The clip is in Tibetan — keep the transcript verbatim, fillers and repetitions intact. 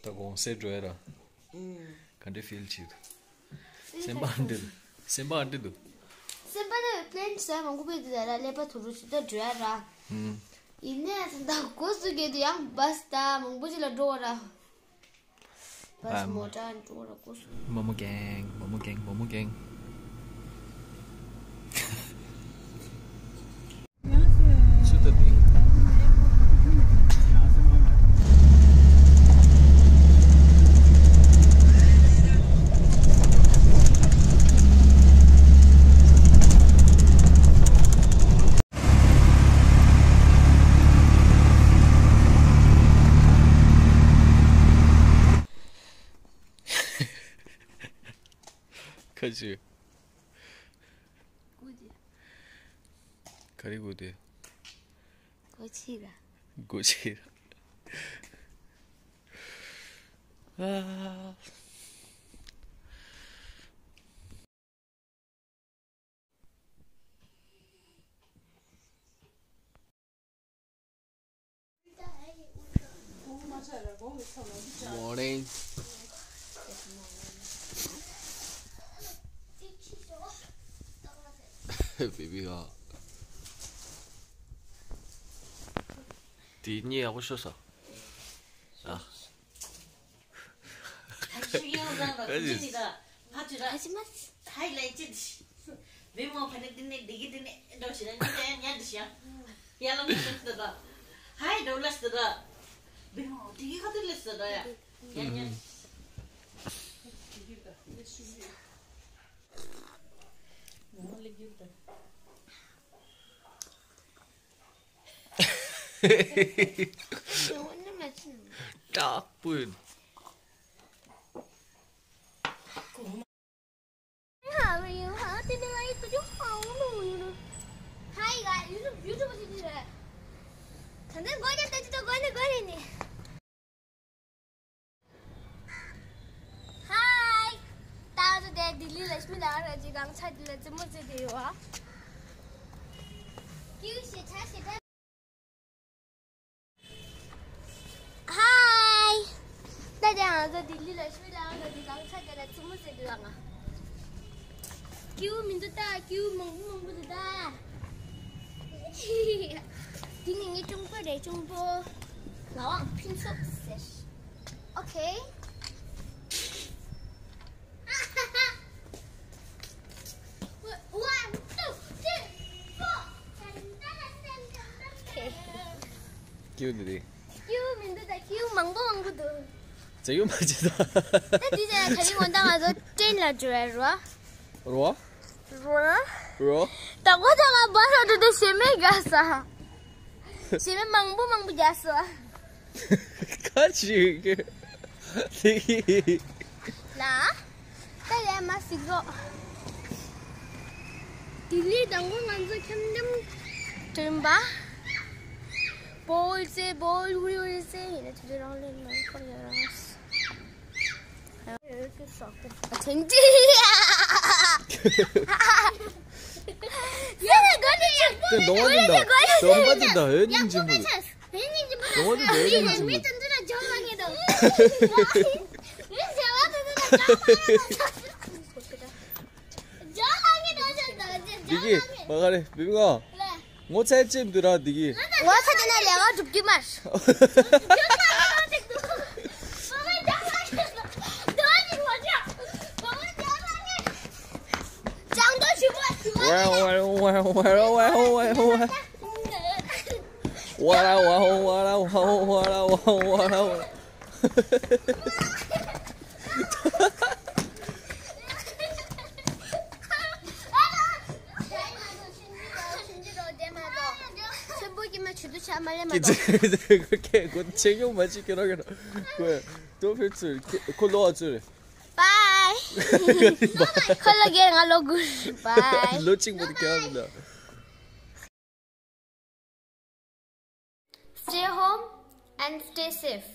ད་གོང་སེ་འགྲོ་ཡ་ར། ཨུམ། ག་འདྲ་ཕིལ་བྱེད་འདུག་སེམས་པ་འདི་འདུག་སེམས་པ་འདི་འདུག་སེམས་པ་ནི་པི་ལེན་ཟ་མང་པོ་པའི་འདི་ལ་ཀླད་པ་ཐུ་རུ་ཞིག་ད་འགྲོ་ཡ་ར། ཨུམ། ཡིན་ནའི་ད་གོ་སུ་གེ་དུ་ཡང་བ་སི་ད་མང་པོ་ཞིག་ལ་འགྲོ་བ་ར། བ་སི་མོ་ཊ་འགྲོ་བ་ར་གོ་སུ། མོ་མོ་གེང་། མོ་མོ་གེང་། མོ་མོ་གེང་། ཁ་ཅིག་སྒོ་ཕྱེ། ག་རེ་སྒོ་དེ། སྒོ་ཕྱེ་ར། སྒོ་ཕྱེ་ར། ཨ། Morning. བེ་བི་ཨ། དེ་གཉིས་ཡག་པོ་ཤོར་སོང་། ཨ། ད་ཤུ་ཡང་ལ་ལ་ཁུ་ཅི་ནི་ད་ཕ་ཅི་ར། ཕ་ཅི་མ། ཧའི་ལའི་ཅི་དི་ཤི། བེ་མོ་ཕ་ནི་དི་ནི་དི་གི་དི་ནི་འདྲ་ཞིག་ན་ཉི་ད་ཡ་ཉ་དི་ཤི་ཡ། ཡ་ལ་མི་ཤི་ད་ད། ཧའི་འདྲ་ལ་ཤི་ད་ད། བེ་མོ་དི་གི་ཁ་དི་ལ་ཤི་ད་ད་ཡ། ཡ་ཉ། དྲག་པོ་ཡིན། Hi guys, YouTube, YouTube ཆེ་ཆེ་རེད། ད་ནི་སྒོ་ནས་ལྟ་ཅི་ད་སྒོ་ནས་སྒོ་ནས་ནི། Hi། ད་ང་ཚོ་དེ་ལྡི་ལི་ལ་ཤི་མི་ལ་ར་ཅི་གང་ཆ་དེ་ལ་རྩེད་མོ་རྩེ་དེ་ཡོད་ཨ། ཀིའུ་ཞེ་ཆ་ཞེ་ད། Hi། ད་དེ་ང་ཚོ་ལྡི་ལི་ལ་ཤི་མི་ལ་ར་ཅི་གང་ཆ་དེ་ལ་རྩེད་མོ་རྩེ་དེ་ཡོད་ཨ། ཀིའུ་མི་འདུག་ད། ཀིའུ་མང་པོ་མང་པོ་འདུག་ད། དེ་ནི་ངའི་གཅུང་པོ་རེད། གཅུང་པོ། ང་དབང་ཕུན་ཚོགས་ཟེར། Okay. One, two, three, four. Okay. ཀིའུ་འདི་རེད། ཀིའུ་མི་འདུག་ད། ཀིའུ་མང་པོ་མང་པོ་འདུག་རྩེད་ཡོང་མ་བྱེད་ད། ད་དེ་ཚེ་ད་རིང་ངོ་ད་ང་ཚོ་ཊེན་ལ་འགྲོ་ཡ་རོ། རོ། རོ། རོ། ད་གོ་ད་ང་བ་ར་འགྲོ་དུས་ཞེ་མེད་རྒྱག་ས། ཞེ་མེད་མང་པོ་མང་པོ་རྒྱག་ས། ཁ་ཅིག་ལ། ད་ཡ་མ་གཟིགས་རོགས། ལྡི་ལི་དང་པོ་ང་ཚོ་འཁྱམ་འཁྱམ་དྲན་པ། བོལ་ཙེ་བོལ་ཝི་ཝི་ཙེ་ཡིན་ན་དེ་དུས་རང་ལེན་མ་ཁོར་ཡ་རང་། དེ་འདྲ་ཡ། ཡ་ལ་གོ་ནི་ཡ། དེ་འདོང་བ་འདི་འདྲ། འདོང་བ་འདི་འདྲ་ཨེ་ཡིན་གྱི་མོ་རེད། འདོང་བ་འདི་འདྲ་ཨེ་ཡིན་གྱི་མོ་རེད། འདི་གི་མ་ག་རེ་བི་བི་ང་། ངོ་ཚ་ཅེམ་དུ་ར་འདི་གི་ངོ་ཚ་ཅེ་ན་ལས་ཀ་སྒྲུབ་རྒྱུ་མ། ཅང་དོ་ཞུ་བ་ཞུ་བ། ཆེན་པོ་སྐྱེས་མ་ཆུ་དུ་ཆ་མ་ལེ་མ་གཏོགས། ཁྱེད་ཁོ་ཆེ་ཡོང་མ་ཅིག་ཁྱེད་རང་གི་ཁོ་ཏོ་ཕེ་ཚུ་ཁོ་ལོ་ཨ་ཚུ་རེད། Bye. ཁོ་ལོ་རྒན་ང་ལོ་དགུ། Bye. ལོ་གཅིག་མ་དུ་ཁྱེད་རང་གི་ན། Stay home and stay safe.